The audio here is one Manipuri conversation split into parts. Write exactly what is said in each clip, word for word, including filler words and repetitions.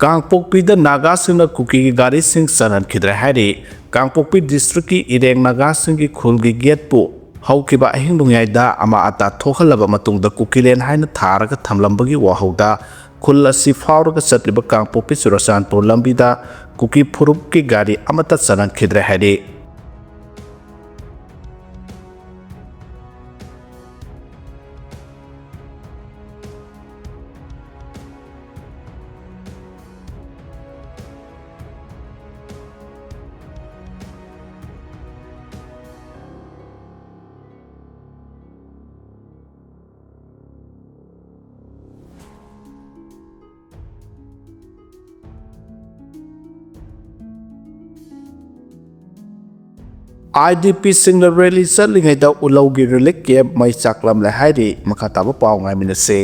ꯀꯥꯡꯄꯣꯛꯄꯤꯗ ꯅꯥꯒꯥꯁꯤꯡꯅ ꯀꯨꯀꯤꯒꯤ ꯒꯥꯔꯤꯁꯤꯡ ꯆꯜꯍꯟꯈꯤꯗ꯭ꯔꯦ ꯍꯥꯏꯔꯤ꯫ ꯀꯥꯡꯄꯣꯛꯄꯤ ꯗꯤꯁꯇ꯭ꯔꯤꯛꯀꯤ ꯏꯔꯦꯡ ꯅꯥꯒꯥꯁꯤꯡꯒꯤ ꯈꯨꯜꯒꯤ ꯒꯦꯠꯄꯨ ꯍꯧꯈꯤꯕ ꯑꯍꯤꯡ ꯅꯣꯡꯌꯥꯏꯗ ꯑꯃꯥ ꯑꯇꯥ ꯊꯣꯛꯍꯜꯂꯕ ꯃꯇꯨꯡꯗ ꯀꯨꯀꯤꯂꯦꯟ ꯍꯥꯏꯅ ꯊꯥꯔꯒ ꯊꯝꯂꯝꯕꯒꯤ ꯋꯥꯍꯧꯗ ꯈꯨꯜ ꯑꯁꯤ ꯐꯥꯎꯔꯒ ꯆꯠꯂꯤꯕ ꯀꯥꯡꯄꯣꯛꯄꯤ ꯆꯨꯔꯆꯥꯟꯄꯨꯔ ꯂꯝꯕꯤꯗ ꯀꯨꯀꯤ ꯐꯨꯔꯨꯞꯀꯤ ꯒꯥꯔꯤ ꯑꯃꯠꯇ ꯆꯜꯍꯟꯈꯤꯗ꯭ꯔꯦ ꯍꯥꯏꯔꯤ꯫ IDPꯁꯤꯡꯅ rally ꯆꯠꯂꯤꯉꯩꯗ ꯎꯂꯧꯒꯤ relief camp ꯃꯩ ꯆꯥꯛꯂꯝꯂꯦ ꯍꯥꯏꯔꯤ꯫ ꯃꯈꯥ ꯇꯥꯕ ꯄꯥꯎ ꯉꯥꯏꯃꯤꯟꯅꯁꯤ꯫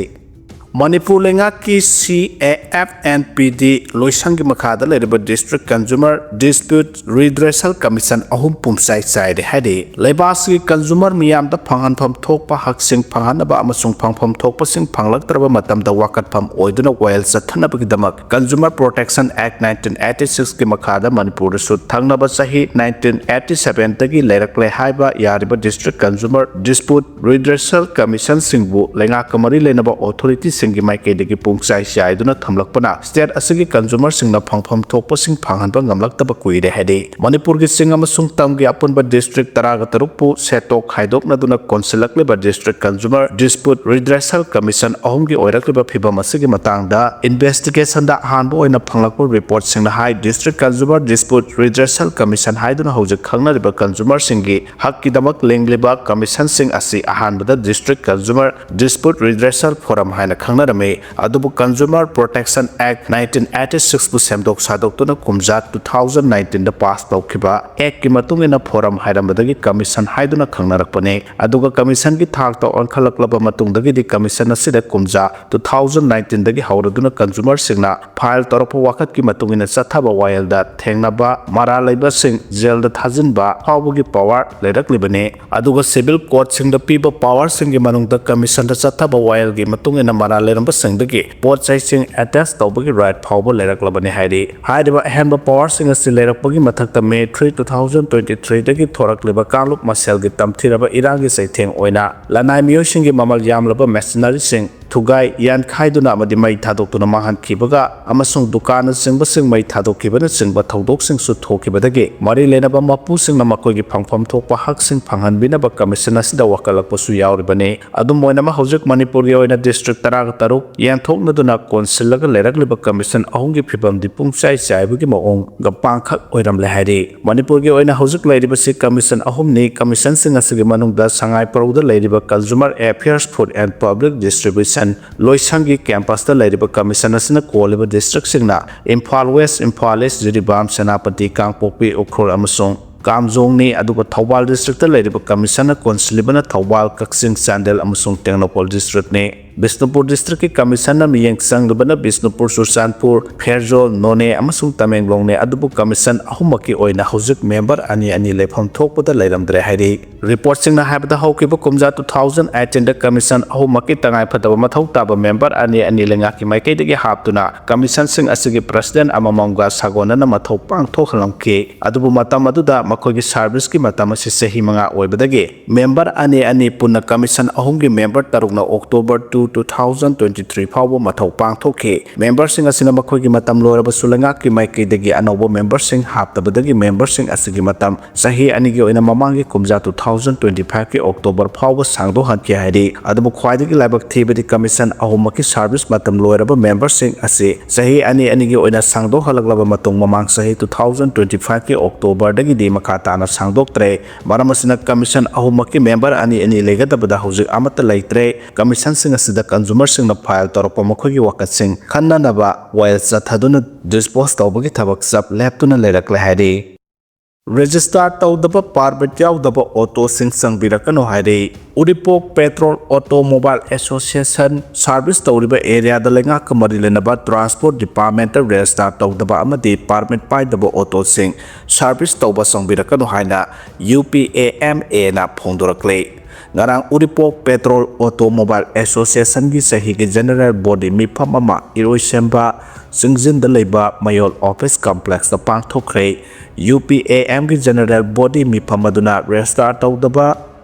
ꯃꯅꯤꯄꯨꯔ ꯂꯩꯉꯥꯛꯀꯤ CAFNPD ꯂꯣꯏꯁꯪꯒꯤ ꯃꯈꯥꯗ ꯂꯩꯔꯤꯕ District Consumer Dispute Redressal Commission ꯑꯍꯨꯝ ꯄꯨꯝꯆꯥꯏ ꯆꯥꯏꯔꯦ ꯍꯥꯏꯔꯤ꯫ ꯂꯩꯕꯥꯛ ꯑꯁꯤꯒꯤ consumer ꯃꯤꯌꯥꯝꯗ ꯐꯪꯍꯟꯐꯝ ꯊꯣꯛꯄ ꯍꯛꯁꯤꯡ ꯐꯪꯍꯟꯅꯕ ꯑꯃꯁꯨꯡ ꯐꯪꯐꯝ ꯊꯣꯛꯄꯁꯤꯡ ꯐꯪꯂꯛꯇ꯭ꯔꯕ ꯃꯇꯝꯗ ꯋꯥꯀꯠꯐꯝ ꯑꯣꯏꯗꯨꯅ ꯋꯥꯌꯦꯜ ꯆꯠꯊꯅꯕꯒꯤꯗꯃꯛ Consumer Protection Act nineteen eighty sixꯀꯤ ꯃꯈꯥꯗ ꯃꯅꯤꯄꯨꯔꯗꯁꯨ ꯊꯪꯅꯕ ꯆꯍꯤ nineteen eighty sevenꯗꯒꯤ ꯂꯩꯔꯛꯂꯦ ꯍꯥꯏꯕ ꯌꯥꯔꯤꯕ District Consumer Dispute Redressal Commissionꯁꯤꯡꯕꯨ ꯂꯩꯉꯥꯛꯀ ꯃꯔꯤ ꯂꯩꯅꯕ authorityꯁꯤꯡꯒꯤ ꯃꯥꯏꯀꯩꯗꯒꯤ ꯄꯨꯡꯆꯥꯏ ꯆꯥꯏꯗꯨꯅ ꯊꯝꯂꯛꯄꯅ state ꯑꯁꯤꯒꯤ consumerꯁꯤꯡꯅ ꯐꯪꯐꯝ ꯊꯣꯛꯄꯁꯤꯡ ꯐꯪꯍꯟꯕ ꯉꯝꯂꯛꯇꯕ ꯀꯨꯏꯔꯦ ꯍꯥꯏꯔꯤ꯫ ꯃꯅꯤꯄꯨꯔꯒꯤ ꯆꯤꯡ ꯑꯃꯁꯨꯡ ꯇꯝꯒꯤ ꯑꯄꯨꯟꯕ district ꯇꯔꯥꯒ ꯇꯔꯨꯛꯄꯨ ꯁꯦꯠꯇꯣꯛ ꯈꯥꯏꯗꯣꯛꯅꯗꯨꯅ ꯀꯣꯟꯁꯤꯜꯂꯛꯂꯤꯕ District Consumer Dispute Redressal Commission ꯑꯍꯨꯝꯒꯤ ꯑꯣꯏꯔꯛꯂꯤꯕ ꯐꯤꯚꯝ ꯑꯁꯤꯒꯤ ꯃꯇꯥꯡꯗ investigationꯗ ꯑꯍꯥꯟꯕ ꯑꯣꯏꯅ ꯐꯪꯂꯛꯄ reportꯁꯤꯡꯅ ꯍꯥꯏ, District Consumer Dispute Redressal Commission ꯍꯥꯏꯗꯨꯅ ꯍꯧꯖꯤꯛ ꯈꯪꯅꯔꯤꯕ consumerꯁꯤꯡꯒꯤ ꯍꯛꯀꯤꯗꯃꯛ ꯂꯤꯡꯂꯤꯕ commissionꯁꯤꯡ ꯑꯁꯤ ꯑꯍꯥꯟꯕꯗ District Consumer Dispute Redressal Forum ꯍꯥꯏꯅ ꯈꯪꯅꯔꯝꯃꯤ꯫ ꯑꯗꯨꯕꯨ Consumer Protection Act nineteen eighty sixꯄꯨ ꯁꯦꯝꯗꯣꯛ ꯁꯥꯗꯣꯛꯇꯨꯅ ꯀꯨꯝꯖꯥ two thousand nineteenꯗ pass ꯇꯧꯈꯤꯕ actꯀꯤ ꯃꯇꯨꯡ ꯏꯟꯅ forum ꯍꯥꯏꯔꯝꯕꯗꯒꯤ commission ꯍꯥꯏꯗꯨꯅ ꯈꯪꯅꯔꯛꯄꯅꯤ꯫ ꯑꯗꯨꯒ commissionꯒꯤ ꯊꯥꯛꯇ ꯑꯣꯟꯈꯠꯂꯛꯂꯕ ꯃꯇꯨꯡꯗꯒꯤꯗꯤ commission ꯑꯁꯤꯗ ꯀꯨꯝꯖꯥ two thousand nineteenꯗꯒꯤ ꯍꯧꯔꯗꯨꯅ consumerꯁꯤꯡꯅ file ꯇꯧꯔꯛꯄ ꯋꯥꯀꯠꯀꯤ ꯃꯇꯨꯡ ꯏꯟꯅ ꯆꯠꯊꯕ ꯋꯥꯌꯦꯜꯗ ꯊꯦꯡꯅꯕ, ꯃꯔꯥꯜ ꯂꯩꯕꯁꯤꯡ jailꯗ ꯊꯥꯖꯤꯟꯕ ꯐꯥꯎꯕꯒꯤ power ꯂꯩꯔꯛꯂꯤꯕꯅꯤ꯫ ꯑꯗꯨꯒ civil courtꯁꯤꯡꯗ ꯄꯤꯕ powerꯁꯤꯡꯒꯤ ꯃꯅꯨꯡꯗ commissionꯗ ꯆꯠꯊꯕ ꯋꯥꯌꯦꯜꯒꯤ ꯃꯇꯨꯡ ꯏꯟꯅ ꯃꯔꯥꯜ ꯂꯩꯔꯝꯕꯁꯤꯡꯗꯒꯤ ꯄꯣꯠ ꯆꯩꯁꯤꯡ ꯑꯦꯇꯦꯁ ꯇꯧꯕꯒꯤ ꯔꯥꯏꯠ ꯐꯥꯎꯕ ꯂꯩꯔꯛꯂꯕꯅꯤ ꯍꯥꯏꯔꯤ꯫ ꯍꯥꯏꯔꯤꯕ ꯑꯍꯦꯟꯕ ꯄꯋꯥꯔꯁꯤꯡ ꯑꯁꯤ ꯂꯩꯔꯛꯄꯒꯤ ꯃꯊꯛꯇ May three, two thousand twenty-three ꯗꯒꯤ ꯊꯣꯔꯛꯂꯤꯕ ꯀꯥꯡꯂꯨꯞ ꯃꯁꯦꯜꯒꯤ ꯇꯝꯊꯤꯔꯕ ꯏꯔꯥꯡꯒꯤ ꯆꯩꯊꯦꯡ ꯑꯣꯏꯅ ꯂꯅꯥꯏ ꯃꯤꯑꯣꯏꯁꯤꯡꯒꯤ ꯃꯃꯜ ꯌꯥꯝꯂꯕ ꯃꯦꯁꯤꯅꯔꯤꯁꯤꯡ ꯊꯨꯒꯥꯏ ꯌꯥꯟꯈꯥꯏꯗꯨꯅ ꯑꯃꯗꯤ ꯃꯩ ꯊꯥꯗꯣꯛꯇꯨꯅ ꯃꯥꯡꯍꯟꯈꯤꯕꯒ ꯑꯃꯁꯨꯡ ꯗꯨꯀꯥꯟꯅꯆꯤꯡꯕꯁꯤꯡ ꯃꯩ ꯊꯥꯗꯣꯛꯈꯤꯕꯅꯆꯤꯡꯕ ꯊꯧꯗꯣꯛꯁꯤꯡꯁꯨ ꯊꯣꯛꯈꯤꯕꯗꯒꯤ ꯃꯔꯤ ꯂꯩꯅꯕ ꯃꯄꯨꯁꯤꯡꯅ ꯃꯈꯣꯏꯒꯤ ꯐꯪꯐꯝ ꯊꯣꯛꯄ ꯍꯛꯁꯤꯡ ꯐꯪꯍꯟꯕꯤꯅꯕ ꯀꯃꯤꯁꯟ ꯑꯁꯤꯗ ꯋꯥꯀꯠꯂꯛꯄꯁꯨ ꯌꯥꯎꯔꯤꯕꯅꯤ꯫ ꯑꯗꯨꯝ ꯑꯣꯏꯅꯃꯛ, ꯍꯧꯖꯤꯛ ꯃꯅꯤꯄꯨꯔꯒꯤ ꯑꯣꯏꯅ ꯗꯤꯁꯇ꯭ꯔꯤꯛ ꯇꯔꯥꯒ ꯇꯔꯨꯛ ꯌꯦꯟꯊꯣꯛꯅꯗꯨꯅ ꯀꯣꯟꯁꯤꯜꯂꯒ ꯂꯩꯔꯛꯂꯤꯕ ꯀꯃꯤꯁꯟ ꯑꯍꯨꯝꯒꯤ ꯐꯤꯕꯝꯗꯤ ꯄꯨꯡꯆꯥꯏ ꯆꯥꯏꯕꯒꯤ ꯃꯑꯣꯡꯒ ꯄꯥꯡꯈꯛ ꯑꯣꯏꯔꯝꯂꯦ ꯍꯥꯏꯔꯤ꯫ ꯃꯅꯤꯄꯨꯔꯒꯤ ꯑꯣꯏꯅ ꯍꯧꯖꯤꯛ ꯂꯩꯔꯤꯕꯁꯤ ꯀꯃꯤꯁꯟ ꯑꯍꯨꯝꯅꯤ꯫ ꯀꯃꯤꯁꯟꯁꯤꯡ ꯑꯁꯤꯒꯤ ꯃꯅꯨꯡꯗ ꯁꯉꯥꯏꯄ꯭ꯔꯧꯗ ꯂꯩꯔꯤꯕ Consumer Affairs, Food and Public Distribution, ꯂꯣꯏꯁꯪꯒꯤ ꯀꯦꯝꯄꯁꯇ ꯂꯩꯔꯤꯕ ꯀꯃꯤꯁꯟ ꯑꯁꯤꯅ ꯀꯣꯜꯂꯤꯕ ꯗꯤꯁꯇ꯭ꯔꯤꯛꯁꯤꯡꯅ ꯏꯝꯐꯥꯜ ꯋꯦꯁ, ꯏꯝꯐꯥꯜ ꯏꯁ, ꯖꯤꯔꯤꯕꯥꯝ, ꯁꯦꯅꯥꯄꯇꯤ, ꯀꯥꯡꯄꯣꯛꯄꯤ, ꯎꯈ꯭ꯔꯨꯜ ꯑꯃꯁꯨꯡ ꯀꯥꯝꯖꯣꯡꯅꯤ꯫ ꯑꯗꯨꯒ ꯊꯧꯕꯥꯜ ꯗꯤꯁꯇ꯭ꯔꯤꯛꯇ ꯂꯩꯔꯤꯕ ꯀꯃꯤꯁꯟꯅ ꯀꯣꯟꯁꯤꯜꯂꯤꯕꯅ ꯊꯧꯕꯥꯜ, ꯀꯛꯆꯤꯡ, ꯆꯥꯟꯗꯦꯜ ꯑꯃꯁꯨꯡ ꯇꯦꯡꯅꯧꯄꯜ ꯗꯤꯁꯇ꯭ꯔꯤꯛꯅꯤ꯫ ꯕꯤꯁꯅꯨꯄꯨꯔ ꯗꯤꯁꯇ꯭ꯔꯤꯛꯀꯤ ꯀꯃꯤꯁꯟꯅ ꯃꯤꯠꯌꯦꯡ ꯆꯪꯂꯤꯕꯅ ꯕꯤꯁꯅꯨꯄꯨꯔ, ꯆꯨꯔꯆꯥꯟꯄꯨꯔ, ꯐꯦꯔꯖꯣꯜ, ꯅꯣꯅꯦ ꯑꯃꯁꯨꯡ ꯇꯃꯦꯡꯂꯣꯡꯅꯤ꯫ ꯑꯗꯨꯕꯨ ꯀꯃꯤꯁꯟ ꯑꯍꯨꯝꯃꯛꯀꯤ ꯑꯣꯏꯅ ꯍꯧꯖꯤꯛ ꯃꯦꯝꯕꯔ ꯑꯅꯤ ꯑꯅꯤ ꯂꯩꯐꯝ ꯊꯣꯛꯄꯗ ꯂꯩꯔꯝꯗ꯭ꯔꯦ ꯍꯥꯏꯔꯤ꯫ ꯔꯤꯄꯣꯔꯠꯁꯤꯡꯅ ꯍꯥꯏꯕꯗ, ꯍꯧꯈꯤꯕ ꯀꯨꯝꯖꯥ two thousand eighteenꯗ ꯀꯃꯤꯁꯟ ꯑꯍꯨꯝꯃꯛꯀꯤ ꯇꯉꯥꯏ ꯐꯗꯕ ꯃꯊꯧ ꯇꯥꯕ ꯃꯦꯝꯕꯔ ꯑꯅꯤ ꯑꯅꯤ ꯂꯩꯉꯥꯛꯀꯤ ꯃꯥꯏꯀꯩꯗꯒꯤ ꯍꯥꯞꯇꯨꯅ ꯀꯃꯤꯁꯟꯁꯤꯡ ꯑꯁꯤꯒꯤ ꯄ꯭ꯔꯁꯤꯗꯦꯟ ꯑꯃꯃꯝꯒ ꯁꯥꯒꯣꯟꯅꯅ ꯃꯊꯧ ꯄꯥꯡꯊꯣꯛꯍꯜꯂꯝꯈꯤ꯫ ꯑꯗꯨꯕꯨ ꯃꯇꯝ ꯑꯗꯨꯗ ꯃꯈꯣꯏꯒꯤ ꯁꯥꯔꯚꯤꯁꯀꯤ ꯃꯇꯝ ꯑꯁꯤ ꯆꯍꯤ ꯃꯉꯥ ꯑꯣꯏꯕꯗꯒꯤ ꯃꯦꯝꯕꯔ ꯑꯅꯤ ꯑꯅꯤ ꯄꯨꯟꯅ ꯀꯃꯤꯁꯟ ꯑꯍꯨꯝꯒꯤ member ꯇꯔꯨꯛꯅ October two, two thousand twenty-three ꯐꯥꯎꯕ ꯃꯊꯧ ꯄꯥꯡꯊꯣꯛꯈꯤ꯫ ꯃꯦꯝꯕꯔꯁꯤꯡ ꯑꯁꯤꯅ ꯃꯈꯣꯏꯒꯤ ꯃꯇꯝ ꯂꯣꯏꯔꯕꯁꯨ ꯂꯩꯉꯥꯛꯀꯤ ꯃꯥꯏꯀꯩꯗꯒꯤ ꯑꯅꯧꯕ ꯃꯦꯝꯕꯔꯁꯤꯡ ꯍꯥꯞꯇꯕꯗꯒꯤ ꯃꯦꯝꯕꯔꯁꯤꯡ ꯑꯁꯤꯒꯤ ꯃꯇꯝ ꯆꯍꯤ ꯑꯅꯤꯒꯤ ꯑꯣꯏꯅ ꯃꯃꯥꯡꯒꯤ ꯀꯨꯝꯖꯥ two thousand twenty-fiveꯀꯤ October ꯐꯥꯎꯕ ꯁꯥꯡꯗꯣꯛꯍꯟꯈꯤ ꯍꯥꯏꯔꯤ꯫ ꯑꯗꯨꯕꯨ ꯈ꯭ꯋꯥꯏꯗꯒꯤ ꯂꯥꯏꯕꯛ ꯊꯤꯕꯗꯤ ꯀꯃꯤꯁꯟ ꯑꯍꯨꯝꯃꯛꯀꯤ ꯁꯥꯔꯚꯤꯁ ꯃꯇꯝ ꯂꯣꯏꯔꯕ ꯃꯦꯝꯕꯔꯁꯤꯡ ꯑꯁꯤ ꯆꯍꯤ ꯑꯅꯤ ꯑꯅꯤꯒꯤ ꯑꯣꯏꯅ ꯁꯥꯡꯗꯣꯛꯍꯜꯂꯛꯂꯕ ꯃꯇꯨꯡ ꯃꯃꯥꯡ ꯆꯍꯤ two thousand twenty-fiveꯀꯤ Octoberꯗꯒꯤꯗꯤ ꯃꯈꯥ ꯇꯥꯅ ꯁꯥꯡꯗꯣꯛꯇ꯭ꯔꯦ꯫ ꯃꯔꯝ ꯑꯁꯤꯅ ꯀꯃꯤꯁꯟ ꯑꯍꯨꯝꯃꯛꯀꯤ ꯃꯦꯝꯕꯔ ꯑꯅꯤ ꯑꯅꯤ ꯂꯩꯒꯗꯕꯗ ꯍꯧꯖꯤꯛ ꯑꯃꯠꯇ ꯂꯩꯇ꯭ꯔꯦ꯫ ꯀꯃꯤꯁꯟꯁꯤꯡ ꯑꯁꯤꯗ ꯀꯟꯖꯨꯃꯔꯁꯤꯡꯅ ꯐꯥꯏꯜ ꯇꯧꯔꯛꯄ ꯃꯈꯣꯏꯒꯤ ꯋꯥꯀꯠꯁꯤꯡ ꯈꯟꯅꯅꯕ ꯋꯥꯌꯦꯜ ꯆꯠꯊꯗꯨꯅ ꯗꯤꯁꯄꯣꯁ ꯇꯧꯕꯒꯤ ꯊꯕꯛ ꯆꯞ ꯂꯦꯞꯇꯨꯅ ꯂꯩꯔꯛꯂꯦ ꯍꯥꯏꯔꯤ꯫ ꯔꯦꯖꯤꯁꯇꯥꯔ ꯇꯧꯗꯕ ꯄꯥꯔꯃꯤꯠ ꯌꯥꯎꯗꯕ ꯑꯣꯇꯣꯁꯤꯡ ꯆꯪꯕꯤꯔꯛꯀꯅꯨ ꯍꯥꯏꯔꯤ꯫ ꯎꯔꯤꯄꯣꯛ ꯄꯦꯇ꯭ꯔꯣꯜ ꯑꯣꯇꯣꯃꯣꯕꯥꯏꯜ ꯑꯦꯁꯣꯁꯤꯌꯦꯁꯟ ꯁꯥꯔꯚꯤꯁ ꯇꯧꯔꯤꯕ ꯑꯦꯔꯤꯌꯥꯗ ꯂꯩꯉꯥꯛꯀ ꯃꯔꯤ ꯂꯩꯅꯕ ꯇ꯭ꯔꯥꯟꯁꯄꯣꯔꯠ ꯗꯤꯄꯥꯔꯠꯃꯦꯟꯇ ꯔꯦꯖꯤꯁꯇꯥꯔ ꯇꯧꯗꯕ ꯑꯃꯗꯤ ꯄꯥꯔꯃꯤꯠ ꯄꯥꯏꯗꯕ ꯑꯣꯇꯣꯁꯤꯡ ꯁꯥꯔꯚꯤꯁ ꯇꯧꯕ ꯆꯪꯕꯤꯔꯛꯀꯅꯨ ꯍꯥꯏꯅ UPAMAꯅ ꯐꯣꯡꯗꯣꯔꯛꯂꯤ꯫ ꯉꯔꯥꯡ ꯎꯔꯤꯄꯣꯛ ꯄꯦꯇ꯭ꯔꯣꯜ ꯑꯣꯇꯣꯃꯣꯕꯥꯏꯜ ꯑꯦꯁꯣꯁꯤꯌꯦꯁꯟꯒꯤ ꯆꯍꯤꯒꯤ ꯖꯦꯅꯔꯦꯜ ꯕꯣꯗꯤ ꯃꯤꯐꯝ ꯑꯃ ꯏꯔꯣꯏꯁꯦꯝꯕ ꯆꯤꯡꯖꯤꯟꯗ ꯂꯩꯕ ꯃꯌꯣꯜ ꯑꯣꯐꯤꯁ ꯀꯝꯄ꯭ꯂꯦꯛꯁꯇ ꯄꯥꯡꯊꯣꯛꯈ꯭ꯔꯦ꯫ ꯌꯨ ꯄꯤ ꯑꯦ ꯑꯦꯝꯒꯤ ꯖꯦꯅꯔꯦꯜ ꯕꯣꯗꯤ ꯃꯤꯐꯝ ꯑꯗꯨꯅ ꯔꯦꯖꯤꯁꯇꯥꯔ ꯇꯧꯗꯕ,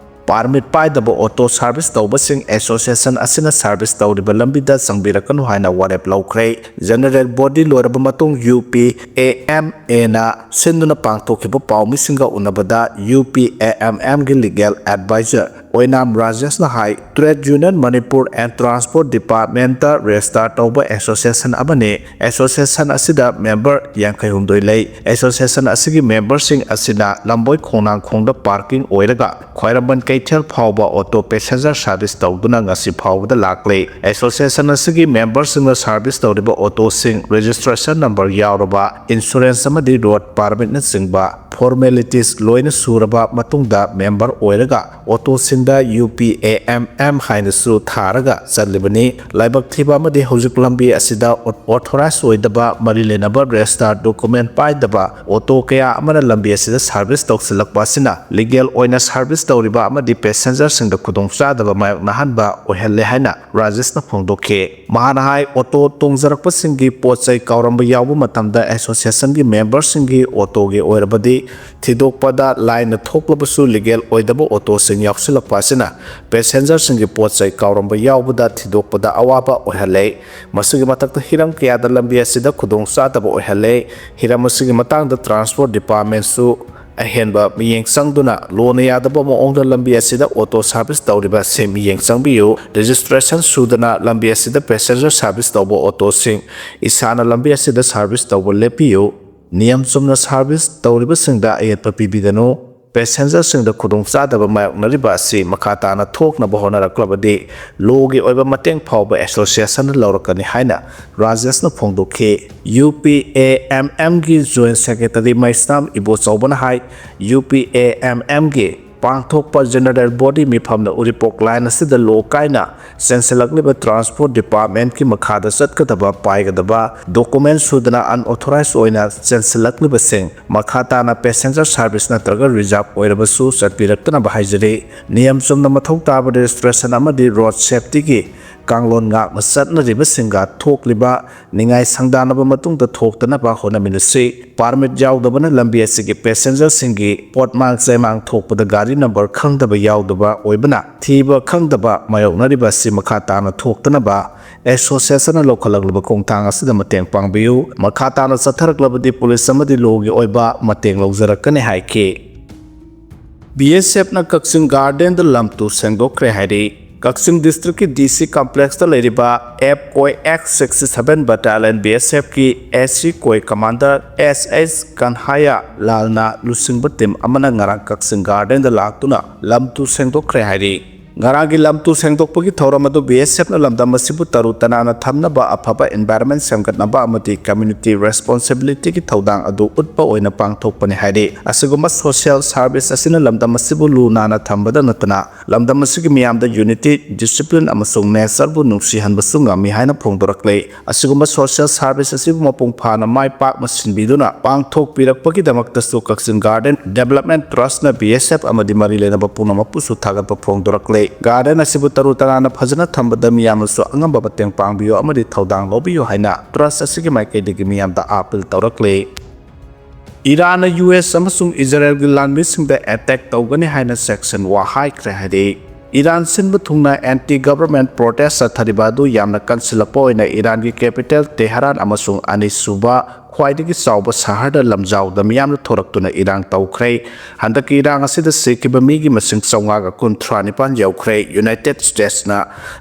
ꯄꯥꯔꯃꯤꯠ ꯄꯥꯏꯗꯕ ꯑꯣꯇꯣ ꯁꯥꯔꯚꯤꯁ ꯇꯧꯕꯁꯤꯡ ꯑꯦꯁꯣꯁꯤꯌꯦꯁꯟ ꯑꯁꯤꯅ ꯁꯥꯔꯚꯤꯁ ꯇꯧꯔꯤꯕ ꯂꯝꯕꯤꯗ ꯆꯪꯕꯤꯔꯛꯀꯅꯨ ꯍꯥꯏꯅ ꯋꯥꯔꯦꯞ ꯂꯧꯈ꯭ꯔꯦ꯫ ꯖꯦꯅꯔꯦꯜ ꯕꯣꯗꯤ ꯂꯣꯏꯔꯕ ꯃꯇꯨꯡ ꯌꯨ ꯄꯤ ꯑꯦ ꯑꯦꯝ ꯑꯦꯅ ꯁꯤꯟꯗꯨꯅ ꯄꯥꯡꯊꯣꯛꯈꯤꯕ ꯄꯥꯎꯃꯤꯁꯤꯡꯒ ꯎꯅꯕꯗ ꯌꯨ ꯄꯤ ꯑꯦ ꯑꯦꯝ ꯑꯦꯝꯒꯤ ꯂꯤꯒꯦꯜ ꯑꯦꯗꯚꯥꯏꯖꯔ ꯑꯣꯏꯅꯥꯝ ꯔꯥꯖꯦꯁꯅ ꯍꯥꯏ, Trade Union Manipur and Transport Departmentꯇ ꯔꯦꯖꯤꯁꯇꯥꯔ ꯇꯧꯕ ꯑꯦꯁꯣꯁꯤꯌꯦꯁꯟ ꯑꯃꯅꯤ꯫ ꯑꯦꯁꯣꯁꯤꯌꯦꯁꯟ ꯑꯁꯤꯗ ꯃꯦꯝꯕꯔ ꯌꯥꯡꯈꯩ ꯍꯨꯝꯗꯣꯏ ꯂꯩ꯫ ꯑꯦꯁꯣꯁꯤꯌꯦꯁꯟ ꯑꯁꯤꯒꯤ ꯃꯦꯝꯕꯔꯁꯤꯡ ꯑꯁꯤꯅ ꯂꯝꯕꯣꯏ ꯈꯣꯡꯅꯥꯡꯈꯣꯡꯗ ꯄꯥꯔꯀꯤꯡ ꯑꯣꯏꯔꯒ ꯈ꯭ꯋꯥꯏꯔꯝꯕꯟ ꯀꯩꯊꯦꯜ ꯐꯥꯎꯕ ꯑꯣꯇꯣ ꯄꯦꯁꯦꯟꯖꯔ ꯁꯥꯔꯚꯤꯁ ꯇꯧꯗꯨꯅ ꯉꯁꯤ ꯐꯥꯎꯕꯗ ꯂꯥꯛꯂꯤ꯫ ꯑꯦꯁꯣꯁꯤꯌꯦꯁꯟ ꯑꯁꯤꯒꯤ ꯃꯦꯝꯕꯔꯁꯤꯡꯅ ꯁꯥꯔꯚꯤꯁ ꯇꯧꯔꯤꯕ ꯑꯣꯇꯣꯁꯤꯡ ꯔꯦꯖꯤꯁꯇ꯭ꯔꯦꯁꯟ ꯅꯝꯕꯔ ꯌꯥꯎꯔꯕ, ꯏꯟꯁꯨꯔꯦꯟꯁ ꯑꯃꯗꯤ ꯔꯣꯗ ꯄꯥꯔꯃꯤꯠꯅꯆꯤꯡꯕ ꯐꯣꯔꯃꯦꯂꯤꯇꯤꯁ ꯂꯣꯏꯅ ꯁꯨꯔꯕ ꯃꯇꯨꯡꯗ ꯃꯦꯝꯕꯔ ꯑꯣꯏꯔꯒ ꯑꯣꯇꯣꯁꯤꯡꯗ U P A M M ꯍꯥꯏꯅꯁꯨ ꯊꯥꯔꯒ ꯆꯠꯂꯤꯕꯅꯤ꯫ ꯂꯥꯏꯕꯛ ꯊꯤꯕ ꯑꯃꯗꯤ ꯍꯧꯖꯤꯛ ꯂꯝꯕꯤ ꯑꯁꯤꯗ ꯑꯣꯊꯣꯔꯥꯏꯖ ꯑꯣꯏꯗꯕ, ꯃꯔꯤ ꯂꯩꯅꯕ ꯔꯦꯖꯤꯁꯇꯥꯔ ꯗꯣꯀꯨꯃꯦꯟ ꯄꯥꯏꯗꯕ ꯑꯣꯇꯣ ꯀꯌꯥ ꯑꯃꯅ ꯂꯝꯕꯤ ꯑꯁꯤꯗ ꯁꯥꯔꯚꯤꯁ ꯇꯧꯁꯤꯜꯂꯛꯄ ꯑꯁꯤꯅ ꯂꯤꯒꯦꯜ ꯑꯣꯏꯅ ꯁꯥꯔꯚꯤꯁ ꯇꯧꯔꯤꯕ ꯑꯃꯗꯤ ꯄꯦꯁꯦꯟꯖꯔꯁꯤꯡꯗ ꯈꯨꯗꯣꯡꯆꯥꯗꯕ ꯃꯥꯌꯣꯛꯅꯍꯟꯕ ꯑꯣꯏꯍꯜꯂꯦ ꯍꯥꯏꯅ ꯔꯥꯖꯦꯁꯅ ꯐꯣꯡꯗꯣꯛꯈꯤ꯫ ꯃꯍꯥꯛꯅ ꯍꯥꯏ, ꯑꯣꯇꯣ ꯇꯣꯡꯖꯔꯛꯄꯁꯤꯡꯒꯤ ꯄꯣꯠ ꯆꯩ ꯀꯥꯎꯔꯝꯕ ꯌꯥꯎꯕ ꯃꯇꯝꯗ ꯑꯦꯁꯣꯁꯤꯌꯦꯁꯟꯒꯤ ꯃꯦꯝꯕꯔꯁꯤꯡꯒꯤ ꯑꯣꯇꯣꯒꯤ ꯑꯣꯏꯔꯕꯗꯤ ꯊꯤꯗꯣꯛꯄꯗ ꯂꯥꯏꯅ ꯊꯣꯛꯂꯕꯁꯨ ꯂꯤꯒꯦꯜ ꯑꯣꯏꯗꯕ ꯑꯣꯇꯣꯁꯤꯡ ꯌꯥꯎꯁꯤꯜꯂꯛꯄ ꯑꯁꯤꯅ ꯄꯦꯁꯦꯟꯖꯔꯁꯤꯡꯒꯤ ꯄꯣꯠ ꯆꯩ ꯀꯥꯎꯔꯝꯕ ꯌꯥꯎꯕꯗ ꯊꯤꯗꯣꯛꯄꯗ ꯑꯋꯥꯕ ꯑꯣꯏꯍꯜꯂꯦ꯫ ꯃꯁꯤꯒꯤ ꯃꯊꯛꯇ ꯍꯤꯔꯝ ꯀꯌꯥꯗ ꯂꯝꯕꯤ ꯑꯁꯤꯗ ꯈꯨꯗꯣꯡꯆꯥꯗꯕ ꯑꯣꯏꯍꯜꯂꯦ꯫ ꯍꯤꯔꯝ ꯑꯁꯤꯒꯤ ꯃꯇꯥꯡꯗ ꯇ꯭ꯔꯥꯟꯁꯄꯣꯔꯠ ꯗꯤꯄꯥꯔꯠꯃꯦꯟꯁꯨ ꯑꯍꯦꯟꯕ ꯃꯤꯠꯌꯦꯡ ꯆꯪꯗꯨꯅ ꯂꯣꯅ ꯌꯥꯗꯕ ꯃꯑꯣꯡꯗ ꯂꯝꯕꯤ ꯑꯁꯤꯗ ꯑꯣꯇꯣ ꯁꯥꯔꯚꯤꯁ ꯇꯧꯔꯤꯕ ꯑꯁꯤ ꯃꯤꯠꯌꯦꯡ ꯆꯪꯕꯤꯌꯨ꯫ ꯔꯦꯖꯤꯁꯇ꯭ꯔꯦꯁꯟ ꯁꯨꯗꯅ ꯂꯝꯕꯤ ꯑꯁꯤꯗ ꯄꯦꯁꯦꯟꯖꯔ ꯁꯥꯔꯚꯤꯁ ꯇꯧꯕ ꯑꯣꯇꯣꯁꯤꯡ ꯏꯁꯥꯅ ꯂꯝꯕꯤ ꯑꯁꯤꯗ ꯁꯥꯔꯚꯤꯁ ꯇꯧꯕ ꯂꯦꯞꯄꯤꯌꯨ꯫ ꯅꯤꯌꯝ ꯆꯨꯝꯅ ꯁꯥꯔꯚꯤꯁ ꯇꯧꯔꯤꯕꯁꯤꯡꯗ ꯑꯌꯦꯠꯄ ꯄꯤꯕꯤꯒꯅꯨ꯫ ꯄꯦꯁꯦꯟꯖꯔꯁꯤꯡꯗ ꯈꯨꯗꯣꯡꯆꯥꯗꯕ ꯃꯥꯌꯣꯛꯅꯔꯤꯕ ꯑꯁꯤ ꯃꯈꯥ ꯇꯥꯅ ꯊꯣꯛꯅꯕ ꯍꯣꯠꯅꯔꯛꯂꯕꯗꯤ ꯂꯣꯒꯤ ꯑꯣꯏꯕ ꯃꯇꯦꯡ ꯐꯥꯎꯕ ꯑꯦꯁꯣꯁꯤꯌꯦꯁꯟꯅ ꯂꯧꯔꯛꯀꯅꯤ ꯍꯥꯏꯅ ꯔꯥꯖꯦꯁꯅ ꯐꯣꯡꯗꯣꯛꯈꯤ꯫ ꯌꯨ ꯄꯤ ꯑꯦ ꯑꯦꯝ ꯑꯦꯝꯒꯤ ꯖꯣꯏꯟ ꯁꯦꯀ꯭ꯔꯦꯇꯔꯤ ꯃꯩꯁꯅꯥꯝ ꯏꯕꯣꯆꯧꯕꯅ ꯍꯥꯏ, ꯌꯨ ꯄꯤ ꯑꯦ ꯑꯦꯝ ꯑꯦꯝꯒꯤ ꯄꯥꯡꯊꯣꯛꯄ ꯖꯦꯅꯔꯦꯜ ꯕꯣꯗꯤ ꯃꯤꯐꯝꯅ ꯎꯔꯤꯄꯣꯛ ꯂꯥꯏꯟ ꯑꯁꯤꯗ ꯂꯣ ꯀꯥꯏꯅ ꯆꯦꯟꯁꯤꯜꯂꯛꯂꯤꯕ ꯇ꯭ꯔꯥꯟꯁꯄꯣꯔꯠ ꯗꯤꯄꯥꯔꯠꯃꯦꯟꯠꯀꯤ ꯃꯈꯥꯗ ꯆꯠꯀꯗꯕ, ꯄꯥꯏꯒꯗꯕ ꯗꯣꯀꯨꯃꯦꯟꯠ ꯁꯨꯗꯅ ꯑꯟꯑꯣꯊꯣꯔꯥꯏꯖ ꯑꯣꯏꯅ ꯆꯦꯟꯁꯤꯜꯂꯛꯂꯤꯕꯁꯤꯡ ꯃꯈꯥ ꯇꯥꯅ ꯄꯦꯁꯦꯟꯖꯔ ꯁꯥꯔꯚꯤꯁ ꯅꯠꯇ꯭ꯔꯒ ꯔꯤꯖꯥꯔꯚ ꯑꯣꯏꯔꯕꯁꯨ ꯆꯠꯄꯤꯔꯛꯇꯅꯕ ꯍꯥꯏꯖꯔꯤ꯫ ꯅꯤꯌꯝ ꯆꯨꯝꯅ ꯃꯊꯧ ꯇꯥꯕ ꯔꯦꯖꯤꯁꯇ꯭ꯔꯦꯁꯟ ꯑꯃꯗꯤ ꯔꯣꯗ ꯁꯦꯐꯇꯤꯒꯤ ꯀꯥꯡꯂꯣꯟ ꯉꯥꯛꯅ ꯆꯠꯅꯔꯤꯕꯁꯤꯡꯒ ꯊꯣꯛꯂꯤꯕ ꯅꯤꯡꯉꯥꯏ ꯁꯪꯗꯥꯅꯕ ꯃꯇꯨꯡꯗ ꯊꯣꯛꯇꯅꯕ ꯍꯣꯠꯅꯃꯤꯟꯅꯁꯤ꯫ ꯄꯥꯔꯃꯤꯠ ꯌꯥꯎꯗꯕꯅ ꯂꯝꯕꯤ ꯑꯁꯤꯒꯤ ꯄꯦꯁꯦꯟꯖꯔꯁꯤꯡꯒꯤ ꯄꯣꯠꯃꯥꯡ ꯆꯩꯃꯥꯡ ꯊꯣꯛꯄꯗ ꯒꯥꯔꯤ ꯅꯝꯕꯔ ꯈꯪꯗꯕ ꯌꯥꯎꯗꯕ ꯑꯣꯏꯕꯅ ꯊꯤꯕ ꯈꯪꯗꯕ ꯃꯥꯌꯣꯛꯅꯔꯤꯕ ꯑꯁꯤ ꯃꯈꯥ ꯇꯥꯅ ꯊꯣꯛꯇꯅꯕ ꯑꯦꯁꯣꯁꯤꯌꯦꯁꯟꯅ ꯂꯧꯈꯠꯂꯛꯂꯤꯕ ꯈꯣꯡꯊꯥꯡ ꯑꯁꯤꯗ ꯃꯇꯦꯡ ꯄꯥꯡꯕꯤꯌꯨ꯫ ꯃꯈꯥ ꯇꯥꯅ ꯆꯠꯊꯔꯛꯂꯕꯗꯤ ꯄꯨꯂꯤꯁ ꯑꯃꯗꯤ ꯂꯣꯒꯤ ꯑꯣꯏꯕ ꯃꯇꯦꯡ ꯂꯧꯖꯔꯛꯀꯅꯤ ꯍꯥꯏꯈꯤ꯫ ꯕꯤ ꯑꯦꯁ ꯑꯦꯐꯅ ꯀꯛꯆꯤꯡ ꯒꯥꯔꯗꯦꯟꯗ ꯂꯝ ꯇꯨ ꯁꯦꯡꯗꯣꯛꯈ꯭ꯔꯦ ꯍꯥꯏꯔꯤ꯫ ꯀꯛꯆꯤꯡ ꯗꯤꯁꯇ꯭ꯔꯤꯛꯀꯤ ꯗꯤ ꯁꯤ ꯀꯝꯄ꯭ꯂꯦꯛꯁꯇ ꯂꯩꯔꯤꯕ F O X sixty seven battalion B S ꯑꯦꯐꯀꯤ ꯑꯦ ꯁꯤ ꯀꯣꯏ ꯀꯃꯥꯟꯗꯔ ꯑꯦꯁ ꯑꯦꯁ ꯀꯟꯍꯥꯌꯥ ꯂꯥꯜꯅ ꯂꯨꯆꯤꯡꯕ ꯇꯤꯝ ꯑꯃꯅ ꯉꯔꯥꯡ ꯀꯛꯆꯤꯡ ꯒꯥꯔꯗꯦꯟꯗ ꯂꯥꯛꯇꯨꯅ ꯂꯝ ꯇꯨ ꯁꯦꯡꯗꯣꯛꯈ꯭ꯔꯦ ꯍꯥꯏꯔꯤ꯫ ꯉꯔꯥꯡꯒꯤ ꯂꯝ ꯇꯨ ꯁꯦꯡꯗꯣꯛꯄꯒꯤ ꯊꯧꯔꯝ ꯑꯗꯨ ꯕꯤ ꯑꯦꯁ ꯑꯦꯐꯅ ꯂꯝꯗꯝ ꯑꯁꯤꯕꯨ ꯇꯔꯨ ꯇꯅꯥꯟꯅ ꯊꯝꯅꯕ, ꯑꯐꯕ ꯏꯟꯚꯥꯏꯔꯟꯃꯦꯟ ꯁꯦꯝꯒꯠꯅꯕ ꯑꯃꯗꯤ ꯀꯝꯃ꯭ꯌꯨꯅꯤꯇꯤ ꯔꯦꯁꯄꯣꯟꯁꯤꯕꯤꯂꯤꯇꯤꯒꯤ ꯊꯧꯗꯥꯡ ꯑꯗꯨ ꯎꯠꯄ ꯑꯣꯏꯅ ꯄꯥꯡꯊꯣꯛꯄꯅꯤ ꯍꯥꯏꯔꯤ꯫ ꯑꯁꯤꯒꯨꯝꯕ ꯁꯣꯁꯤꯌꯦꯜ ꯁꯥꯔꯚꯤꯁ ꯑꯁꯤꯅ ꯂꯝꯗꯝ ꯑꯁꯤꯕꯨ ꯂꯨ ꯅꯥꯟꯅ ꯊꯝꯕꯗ ꯅꯠꯇꯅ ꯂꯝꯗꯝ ꯑꯁꯤꯒꯤ ꯃꯤꯌꯥꯝꯗ ꯌꯨꯅꯤꯇꯤ, ꯗꯤꯁꯤꯄ꯭ꯂꯤꯟ ꯑꯃꯁꯨꯡ ꯅꯦꯆꯔꯕꯨ ꯅꯨꯡꯁꯤꯍꯟꯕꯁꯨ ꯉꯝꯃꯤ ꯍꯥꯏꯅ ꯐꯣꯡꯗꯣꯔꯛꯂꯤ꯫ ꯑꯁꯤꯒꯨꯝꯕ ꯁꯣꯁꯤꯌꯦꯜ ꯁꯥꯔꯚꯤꯁ ꯑꯁꯤꯕꯨ ꯃꯄꯨꯡ ꯐꯥꯅ ꯃꯥꯏ ꯄꯥꯛꯅ ꯁꯤꯟꯕꯤꯗꯨꯅ ꯄꯥꯡꯊꯣꯛꯄꯤꯔꯛꯄꯒꯤꯗꯃꯛꯇꯁꯨ ꯀꯛꯆꯤꯡ ꯒꯥꯔꯗꯦꯟ ꯗꯦꯕꯂꯞꯃꯦꯟ ꯇ꯭ꯔꯁꯠꯅ ꯕꯤ ꯑꯦꯁ ꯑꯦꯐ ꯑꯃꯗꯤ ꯃꯔꯤ ꯂꯩꯅꯕ ꯄꯨꯝꯅꯃꯛꯄꯨꯁꯨ ꯊꯥꯒꯠꯄ ꯐꯣꯡꯗꯣꯔꯛꯂꯦ꯫ ꯒꯥꯔꯗꯦꯟ ꯑꯁꯤꯕꯨ ꯇꯔꯨ ꯇꯅꯥꯟꯅ ꯐꯖꯅ ꯊꯝꯕꯗ ꯃꯤꯌꯥꯝꯅꯁꯨ ꯑꯉꯝꯕ ꯃꯇꯦꯡ ꯄꯥꯡꯕꯤꯌꯨ ꯑꯃꯗꯤ ꯊꯧꯗꯥꯡ ꯂꯧꯕꯤꯌꯨ ꯍꯥꯏꯅ ꯇ꯭ꯔꯁꯠ ꯑꯁꯤꯒꯤ ꯃꯥꯏꯀꯩꯗꯒꯤ ꯃꯤꯌꯥꯝꯗ ꯑꯥꯄꯤꯜ ꯇꯧꯔꯛꯂꯦ꯫ ꯏꯔꯥꯟꯅ ꯌꯨ ꯑꯦꯁ ꯑꯃꯁꯨꯡ ꯏꯖꯔꯦꯜꯒꯤ ꯂꯥꯟꯃꯤꯁꯤꯡꯗ ꯑꯦꯇꯦꯛ ꯇꯧꯒꯅꯤ ꯍꯥꯏꯅ ꯁꯦꯛꯁꯟ ꯋꯥ ꯍꯥꯏꯈ꯭ꯔꯦ ꯍꯥꯏꯔꯤ꯫ ꯏꯔꯥꯟ ꯁꯤꯟꯕ ꯊꯨꯡꯅ ꯑꯦꯟꯇꯤ ꯒꯚꯔꯟꯃꯦꯟꯠ ꯄ꯭ꯔꯣꯇꯦꯁ ꯆꯠꯊꯔꯤꯕ ꯑꯗꯨ ꯌꯥꯝꯅ ꯀꯟꯁꯤꯜꯂꯛꯄ ꯑꯣꯏꯅ ꯏꯔꯥꯟꯒꯤ ꯀꯦꯄꯤꯇꯦꯜ ꯇꯦꯍꯔꯥꯟ ꯑꯃꯁꯨꯡ ꯑꯅꯤꯁꯨꯕ ꯈ꯭ꯋꯥꯏꯗꯒꯤ ꯆꯥꯎꯕ ꯁꯍꯔꯗ ꯂꯝꯖꯥꯎꯗ ꯃꯤꯌꯥꯝꯅ ꯊꯣꯔꯛꯇꯨꯅ ꯏꯔꯥꯡ ꯇꯧꯈ꯭ꯔꯦ꯫ ꯍꯟꯗꯛꯀꯤ ꯏꯔꯥꯡ ꯑꯁꯤꯗ ꯁꯤꯈꯤꯕ ꯃꯤꯒꯤ ꯃꯁꯤꯡ ꯆꯥꯝꯃꯉꯥꯒ ꯀꯨꯟꯊ꯭ꯔꯥ ꯅꯤꯄꯥꯟ ꯌꯧꯈ꯭ꯔꯦ꯫ ꯌꯨꯅꯥꯏꯇꯦꯗ ꯁ꯭ꯇꯦꯠꯁꯅ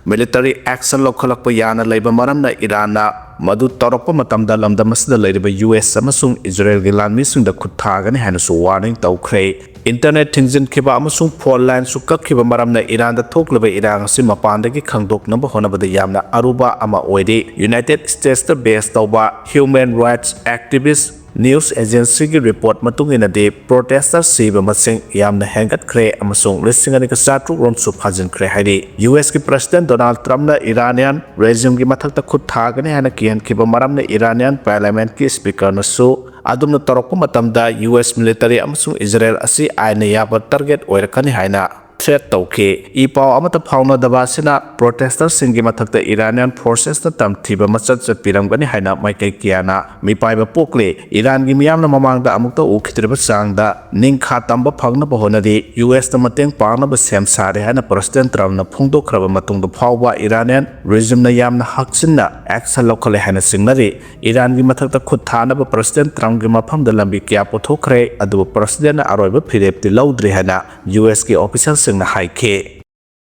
ꯃꯤꯂꯤꯇꯔꯤ ꯑꯦꯛꯁꯟ ꯂꯧꯈꯠꯂꯛꯄ ꯌꯥꯅ ꯂꯩꯕ ꯃꯔꯝꯅ ꯏꯔꯥꯟꯅ ꯃꯗꯨ ꯇꯧꯔꯛꯄ ꯃꯇꯝꯗ ꯂꯝꯗꯝ ꯑꯁꯤꯗ ꯂꯩꯔꯤꯕ ꯌꯨ ꯑꯦꯁ ꯑꯃꯁꯨꯡ ꯏꯖꯔꯦꯜꯒꯤ ꯂꯥꯟꯃꯤꯁꯤꯡꯗ ꯈꯨꯠ ꯊꯥꯒꯅꯤ ꯍꯥꯏꯅꯁꯨ ꯋꯥꯔꯅꯤꯡ ꯇꯧꯈ꯭ꯔꯦ꯫ ꯏꯟꯇꯔꯅꯦꯠ ꯊꯤꯡꯖꯤꯟꯈꯤꯕ ꯑꯃꯁꯨꯡ ꯐꯣꯟ ꯂꯥꯏꯟꯁꯨ ꯀꯛꯈꯤꯕ ꯃꯔꯝꯅ ꯏꯔꯥꯟꯗ ꯊꯣꯛꯂꯤꯕ ꯏꯔꯥꯡ ꯑꯁꯤ ꯃꯄꯥꯟꯗꯒꯤ ꯈꯪꯗꯣꯛꯅꯕ ꯍꯣꯠꯅꯕꯗ ꯌꯥꯝꯅ ꯑꯔꯨꯕ ꯑꯃ ꯑꯣꯏꯔꯤ꯫ ꯌꯨꯅꯥꯏꯇꯦꯗ ꯁ꯭ꯇꯦꯠꯁꯇ ꯕꯦꯖ ꯇꯧꯕ ꯍ꯭ꯌꯨꯃꯦꯟ ꯔꯥꯏꯠꯁ ꯑꯦꯛꯇꯤꯚꯤꯁ꯭ꯠ News agencyꯒꯤ report ꯃꯇꯨꯡ ꯏꯟꯅꯗꯤ protester ꯁꯤꯕ ꯃꯁꯤꯡ ꯌꯥꯝꯅ ꯍꯦꯟꯒꯠꯈ꯭ꯔꯦ ꯑꯃꯁꯨꯡ ꯂꯤꯁꯤꯡ ꯑꯅꯤꯒ ꯆꯥꯇ꯭ꯔꯨꯛ ꯔꯣꯝꯁꯨ ꯐꯥꯖꯤꯟꯈ꯭ꯔꯦ ꯍꯥꯏꯔꯤ꯫ USꯀꯤ president Donald Trumpꯅ Iranian regimeꯒꯤ ꯃꯊꯛꯇ ꯈꯨꯠ ꯊꯥꯒꯅꯤ ꯍꯥꯏꯅ ꯀꯤꯍꯟꯈꯤꯕ ꯃꯔꯝꯅ Iranian parliamentꯀꯤ speakerꯅꯁꯨ ꯑꯗꯨꯝꯅ ꯇꯧꯔꯛꯄ ꯃꯇꯝꯗ US military ꯑꯃꯁꯨꯡ Israel ꯑꯁꯤ ꯑꯥꯏꯟꯅ ꯌꯥꯕ target ꯑꯣꯏꯔꯛꯀꯅꯤ ꯍꯥꯏꯅ threat ꯇꯧꯈꯤ꯫ ꯏ ꯄꯥꯎ ꯑꯃꯠꯇ ꯐꯥꯎꯅꯗꯕ ꯑꯁꯤꯅ protester ꯁꯤꯡꯒꯤ ꯃꯊꯛꯇ Iranian forces ꯅ ꯇꯝꯊꯤꯕ ꯃꯆꯠ ꯆꯠꯄꯤꯔꯝꯒꯅꯤ ꯍꯥꯏꯅ ꯃꯥꯏꯀꯩ ꯀꯌꯥꯅ ꯃꯤꯄꯥꯏꯕ ꯄꯣꯛꯂꯤ꯫ ꯏꯔꯥꯟꯒꯤ ꯃꯤꯌꯥꯝꯅ ꯃꯃꯥꯡꯗ ꯑꯃꯨꯛꯇ ꯎꯈꯤꯗ꯭ꯔꯤꯕ ꯆꯥꯡꯗ ꯅꯤꯡꯈꯥ ꯇꯝꯕ ꯐꯪꯅꯕ ꯍꯣꯠꯅꯔꯤ꯫ USꯅ ꯃꯇꯦꯡ ꯄꯥꯡꯅꯕ ꯁꯦꯝ ꯁꯥꯔꯦ ꯍꯥꯏꯅ President Trumpꯅ ꯐꯣꯡꯗꯣꯛꯈ꯭ꯔꯕ ꯃꯇꯨꯡꯗ ꯐꯥꯎꯕ Iranian regimeꯅ ꯌꯥꯝꯅ ꯍꯛꯆꯤꯟꯅ action ꯂꯧꯈꯠꯂꯦ ꯍꯥꯏꯅ ꯆꯤꯡꯅꯔꯤ꯫ ꯏꯔꯥꯟꯒꯤ ꯃꯊꯛꯇ ꯈꯨꯠ ꯊꯥꯅꯕ President Trumpꯒꯤ ꯃꯐꯝꯗ ꯂꯝꯕꯤ ꯀꯌꯥ ꯄꯨꯊꯣꯛꯈ꯭ꯔꯦ, ꯑꯗꯨꯕꯨ Presidentꯅ ꯑꯔꯣꯏꯕ ꯐꯤꯔꯦꯞꯇꯤ ꯂꯧꯗ꯭ꯔꯤ ꯍꯥꯏꯅ USꯀꯤ officialꯁꯤꯡꯅ ꯍꯥꯏꯈꯤ꯫